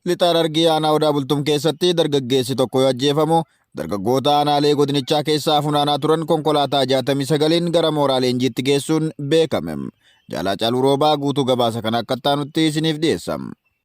Lixa Harargee aanaa Odaa Bultum keessatti dargaggeessi tokko yoo ajjeefamu, dargaggoota aanaalee godinichaa keessaa funaanaa turan konkolaataa 69n gara mooraa leenjiitti geessuun beekame. Jaal Haacaaluu Roobaa guutuu gabaasa kana akka itti aanutti isiniif dhiyeessa.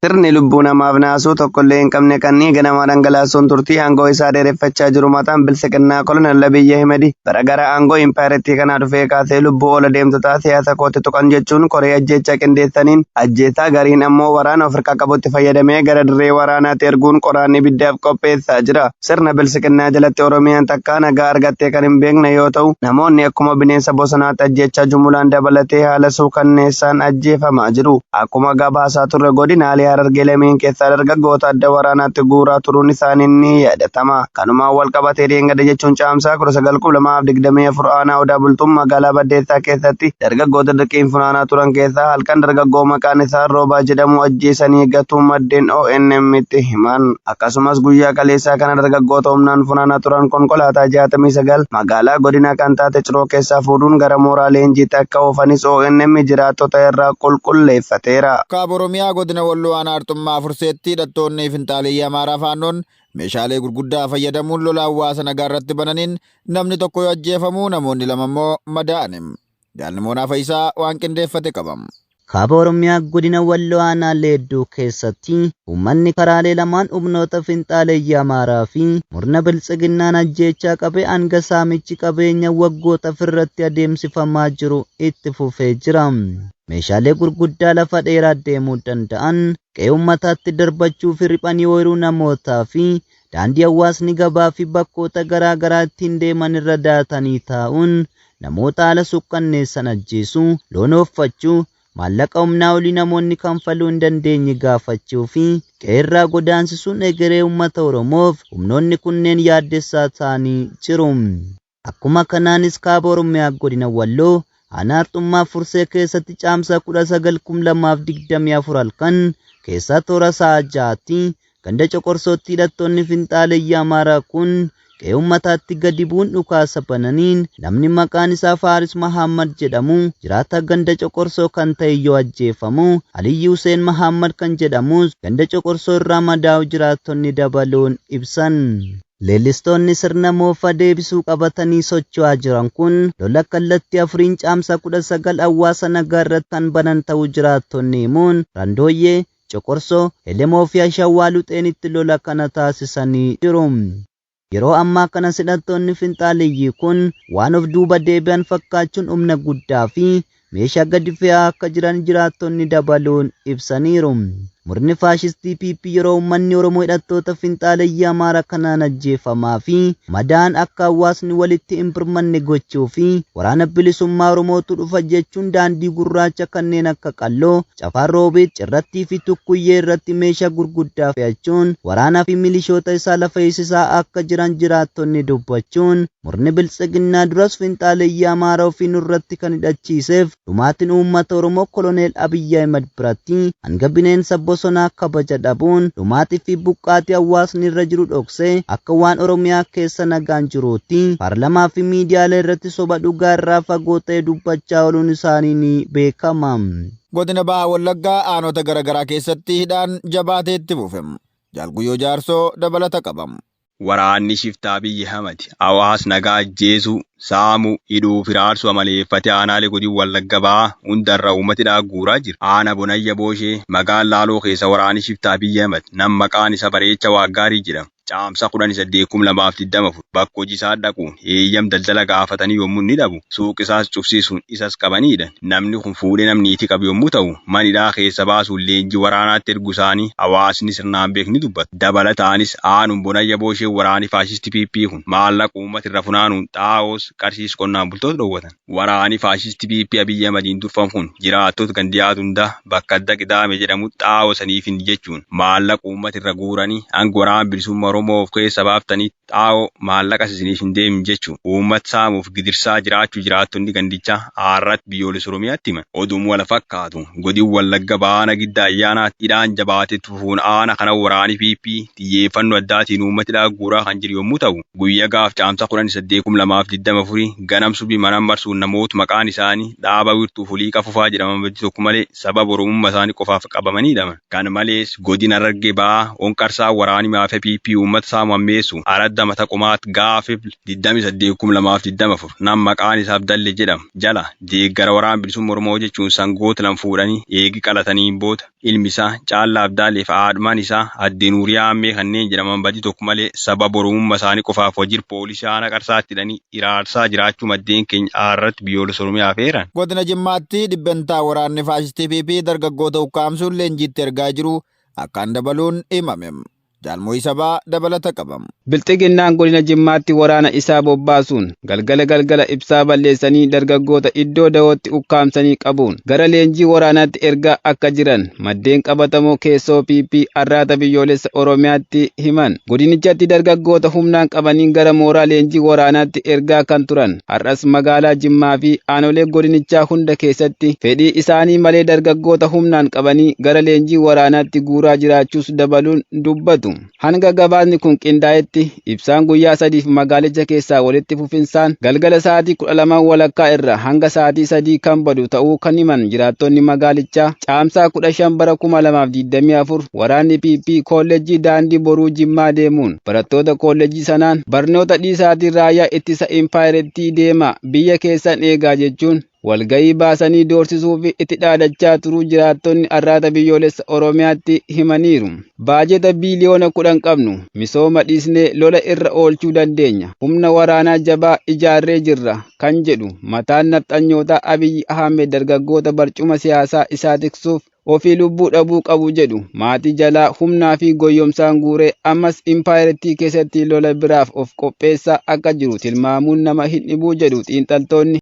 Sirni lubbuu namaaf naasuu tokkollee hin qabne kan dhiiga namaa dhangalaasuun turtii aangoo isaa dheereffachaa jiru mataan Biltsiginnaa Kolonel Abiy Ahimedi bara gara aangoo impaayerattii kanaa dhufee kaasee lubbuu oola deemtotaa siyaasa kootti tuqan jechuun koree ajjeechaa qindeessaniin ajjeesaa gariin ammoo waraana of harkaa qabutti fayyadamee gara dirree waraanaatti erguun qoraan ibiddaaf qopheessaa jira. Sirna Biltsiginnaa jalatti Oromiyaan takkaa nagaa argattee kan hin beekne yoo ta'u, namoonni akkuma bineensa bosonaatti ajjeechaa jumulaan dabalatee haala suukanneessaan ajjeefamaa jiru. Akkuma gabaasaa turre godinaalee Harargee lameen keessaa dargaggoota adda waraanaatti guuraa turuun isaanii ni yaadatama. Kanumaan wal qabatee dheengadda jechuun Caamsaa 19,2024 aanaa Odaa Bultum magaalaa Baddeessaa keessatti dargaggoota dirqiin funaanaa turan keessaa halkan dargaggoo maqaan isaa Roobaa jedhamu ajjeesanii gatuu maddeen ONM'tti himan. Akkasumas guyyaa kaleessaa kana dargaggoota humnaan funaanaa turan konkolaataa 69 magaalaa godinaa kan taate Ciroo keessaa fuudhuun gara mooraa leenjiitti akka oofanis ONM jiraattota irraa qulqulleeffateera. Kaaba Oromiyaa Godina Walloo Aanaa Arxummaa Furseetti hidhattoonni finxaaleyyii Amaaraa Faannoon meeshaalee gurguddaa fayyadamuun lola hawaasa nagaa irratti bananiin namni tokko yoo ajjeefamu namoonni lama immoo madaa'ani. Jaal Nimoonaa Fayisaa waan qindeeffate qaba. Kaaba Oromiyaa Godina Walloo Aanaa Leedduu keessatti uummanni karaalee lamaan humnoota finxaaleyyii Amaaraa fi murna Biltsiginnaan ajjeechaa qabee hanga saamichi qabeenya waggootaf irratti adeemsifamaa jiru itti fufee jira. Meeshaalee gurguddaa lafa dheeraa deemuu danda'an qe'ee uummataatti darbachuu fi riphanii ooyiruu namootaa fi daandii hawaasni gabaa fi bakkoota garaa garaa ittiin deeman irra daatanii taa'uun namoota haala sukkanneessan ajjeesuu, loon ooffachuu, maallaqa humnaa olii namoonni kanfaluu hin dandeenye gaafachuu fi qe'eerraa godaansisuun egeree uummata Oromoof humnoonni kunneen yaaddessaa ta'anii jiru. Akkuma kanaanis Kaaba Oromiyaa Godina Walloo Aanaa Arxummaa Fursee keessatti Caamsaa 19,2024 halkan keessaa toora sa'a 6tti ganda Coqorsootti hidhattoonni finxaaleyyii Amaaraa kun qe'ee uummataatti gadi bu'uun dhukaasa bananiin namni maqaan isaa Faaris Mahaammad jedhamu jiraataa ganda Coqorsoo kan ta'e yoo ajjeefamu, Aliyyi Huseen Mahaammad kan jedhamus ganda Coqorsoo irraa madaa'uu jiraattonni dabaluun ibsan. Leellistoonni sirna moofaa deebisuu qabatanii socho'aa jiran kun lola kallattii afuriin Caamsaa 19 hawaasa nagaa irratti kan banan ta'uu jiraattonni himuun, Randooyyee, Coqorsoo, Elemoo fi Ashawwaa Luxeenitti lola kana taasisanii jiru. Yeroo ammaa kanas hidhattoonni finxaaleyyii kun waan of duuba deebi'an fakkaachuun humna guddaa fi meeshaa gadi fe'aa akka jiran jiraattonni dabaluun ibsaniiru. Murni faashistii PP yeroo uummanni Oromoo hidhattoota finxaaleyyii Amaaraa kanaan ajjeefamaa fi madaa'an akka hawaasni walitti hin birmanne gochuu fi waraana bilisummaa Oromootu dhufa jechuun daandii gurraacha kanneen akka Qalloo, Cafaa Roobiit, Cirrattii fi Tukkuyyee irratti meeshaa gurguddaa fe'achuun waraanaa fi milishoota isaa lafa hiisisaa akka jiran jiraattonni dubbachuun Murni Biltsiginnaa duras finxaaleyyii Amaaraa ofii nurratti kan hidhachiiseef dhumaatiin uummata Oromoo Koloneel Abiy Ahimed biratti hanga bineensa bosonaa kabaja dhabuun dhumaatii fi buqqaatii hawaasni irra jiru dhoksee akka waan Oromiyaa keessa nagaan jiruutti paarlamaa fi miidiyaalee irratti soba dhugaa irraa fagoo ta'e dubbachaa ooluun isaanii ni beekama. Godina Baha Wallaggaa aanota gara garaa keessatti hidhaan jabaatee itti fufe. Jaal Guyyoo Jaarsoo dabalata qaba. Waraanni shiftaa Abiy Ahimad hawaasa nagaa ajjeesuu, saamuu, hidhuu fi hiraarsuu amaleeffatee aanaalee godina Wallagga Bahaa hundarraa uummata hidhaa guuraa jira. Aanaa Bonayya Booshee magaalaa Laaloo keessa waraanni shiftaa Abiy Ahimad nama maqaan isaa Bareechaa Waaqgaarii jedhamu Caamsaa 18, 2024 bakka hojii isaa dhaquun eeyyama daldala gaafatanii yommuu inni dhabu suuqii isaas cufsiisuun isas qabanii hidhan. Namni kun fuudhee nama niitii qabu yommuu ta'u, mana hidhaa keessa baasuun leenjii waraanaatti erguu isaanii hawaasni sirnaan beeku ni dubbata. Dabalataanis aanuma Bonayya Booshee waraanni faashistii PP kun maallaqa uummata irraa funaanuun xaa'oos qarshiis qonnaan bultoota dhowwatan. Waraanni faashistii PP Abiy Ahimediin durfamu kun jiraattota gandiyaatu hundaa bakka adda Qidaame jedhamutti xaa'oo saniif hin jechuun maallaqa uummata irra guuranii hanga waraana bilisummaa Oromoo of keessa baaftanitti xaa'oo maallaqas isiniif hin deemne jechuun uummata saamuuf gidirsaa jiraachuu jiraattonni gandichaa Aarratti biyyoolessa Oromiyaatti himan. Oduun wal fakkaatu godin Wallagga Baha Giddaa Ayyaanaatti hidhaan jabaatee fufuun aana kana waraanni PP xiyyeeffannoo addaatiin uummata hidhaa guuraa kan jiru yommuu ta'u, guyyaa gaaf Caamsaa 18,2024 2024 ganam subii mana marsuun namoota maqaan isaanii Dhaaba Wirtuu Fuliiqaa Fufaa jedhaman badii tokko malee sababa Oromummaa isaanii qofaaf qabamanii hidhaman. Kana malees godina Harargee Bahaa Onqarsaa waraanni maafia PP uummata saamu hammeessu aradda mata qomaat gaafa 28 2024 nam maqaan isaa Abdalle jedhamu jala deeggara waraana bilisummaa Oromoo jechuun sangoota lama fuudhanii eegi qalataniin booda ilmi isaa Caallaa Abdaallee fi haadhumaan isaa Addee Nuuriyaa Ammee kanneen jedhaman badii tokko malee sababa Oromummaa isaanii qofaaf wajjira poolisii aanaa Qarsaatti hidhanii iraarsaa jiraachuu maddeen keenya aarratti biyyoolessa Oromiyaaf eeran. Godina Jimmaatti dhibbentaa waraanni faashistii PP dargaggoota ukkaamsuun leenjiitti ergaa jiru akkaan dabaluun himame. Jaal Mo'ii Sabaa dabalata qaba. Bilxiginnaan godina Jimmaatti waraana isaa bobbaasuun galgala galgala ibsaa balleessanii dargaggoota iddoo dawootti ukkaamsanii qabuun gara leenjii waraanaatti ergaa akka jiran maddeen qabatamoo keessoo PP Arraata Biyyoolessa Oromiyaatti himan. Godinichatti dargaggoota humnaan qabanii gara mooraa leenjii waraanaatti ergaa kan turan har'as magaalaa Jimmaa fi aanolee godinichaa hunda keessatti fedhii isaanii malee dargaggoota humnaan qabanii gara leenjii waraanaatti guuraa jiraachuus dabaluun dubbatu. Hanga gabaasni kun qindaa'etti ibsaan guyyaa sadiif magaalicha keessaa walitti fufinsaan galgala sa'aatii 12:30 irraa hanga sa'aatii 3 kan badu ta'uu kan himan jiraattonni magaalichaa caamsaa 15 bara 2024 waraanni PP kolleejjii daandii boruu Jimmaa deemuun barattoota kolleejjii sanaan barnoota dhiisaatiin raayyaa ittisa impaayerettii deema biyya keessan eegaa jechuun walga'ii baasanii doorsisuu fi itti dhaadachaa turuu jiraattonni Arraata Biyyoolessa Oromiyaatti himaniiru. Baajeta biiliyoona 10 qabnu misooma dhiisnee lola irra oolchuu dandeenya. Humna waraanaa jabaa ijaarree jirra kan jedhu mataan nafxanyootaa Abiyyi Ahmed dargaggoota barcuma siyaasaa isaa tiksuuf ofii lubbuu dhabuu qabu jedhu maatii jalaa humnaa fi goyyomsaan guuree ammas impaayerettii keessatti lola biraaf of qopheessaa akka jiru tilmaamuun nama hin dhibuu jedhu xiinxaltoonni.